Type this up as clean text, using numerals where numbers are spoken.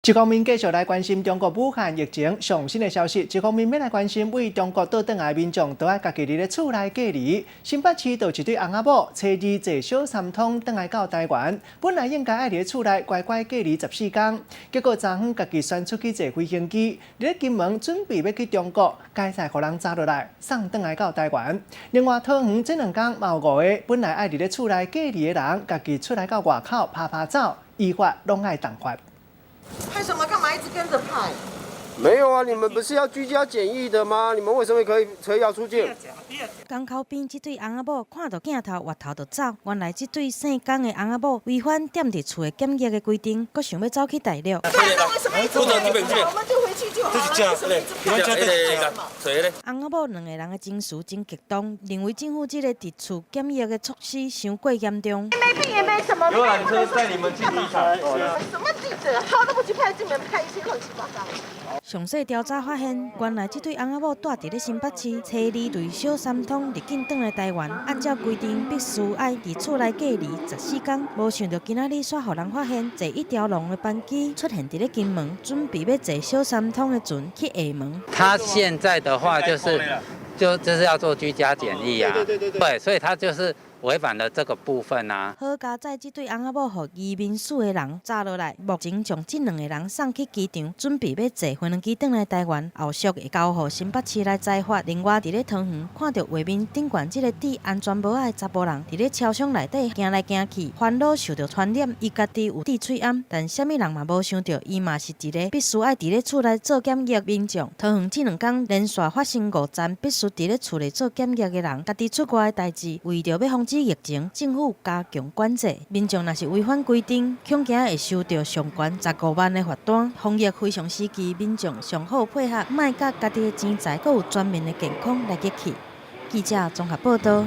一方面繼續來關心中國武漢疫情上新的消息，一方面欲來關心對中國倒轉來的民眾都愛家己佇咧厝內隔離。新北市就一對翁仔某，初二坐小三通轉來到台灣，本來應該愛佇咧厝內乖乖隔離14工，結果昨昏家己選出去坐飛行機，佇咧金門準備欲去中國，佳哉予人查落來，送轉來到台灣。另外桃園這兩工嘛有五個本來愛佇咧厝內隔離的人，家己出來到外口趴趴走，依法攏愛重罰。拍什麼？幹嘛一直跟着拍？沒有啊，你們不是要居家檢疫的嗎？你們為什麼可以要出境？江口邊這對翁仔某看到鏡頭，越頭就走。原來這對姓江的翁仔某違反踮佇厝的檢疫的規定，閣想欲走去大陸。對，那為什麼一直拍？我們就回去就好了。為什麼一直拍？翁仔某兩个人的情緒真激動，認為政府這個佇厝檢疫的措施傷過嚴重。沒病也沒什麼。遊覽車載你們進機場。什麼記者？好都不去拍，專門拍一些亂七八糟。詳細調查發現，原來這對翁仔某蹛佇咧新北市，初二對小三通入境轉來台灣，按照規定必須愛佇厝內隔離14工，無想到今仔日煞予人發現，坐一條龍的班機出現佇咧金門，準備欲坐小三通的船去廈門。他現在的話就是要做居家檢疫啊，對，所以他就是違反了這個部分啊。好佳哉，這對翁仔某予移民署的人查落來，目前將這兩個人送去機場，準備欲坐飛機轉來台灣，後續會交予新北市來裁罰。另外，佇咧桃園看著畫面頂懸這個戴安全帽的查埔人，佇咧超商內底行來行去，煩惱受著傳染，伊家己有戴喙罨，但啥物人嘛無想著，伊嘛是一個必須愛佇咧厝內做檢疫民眾。桃園這兩工連續發生五宗必須佇咧厝內做檢疫的人，家己出外的代誌，為著欲防止疫情，政府加強管制，民眾若是違反規定，恐驚會收著上懸15萬的罰單。防疫非常時期，民眾上好配合，莫共家己的錢財閣有全民的健康來激氣。記者綜合報道。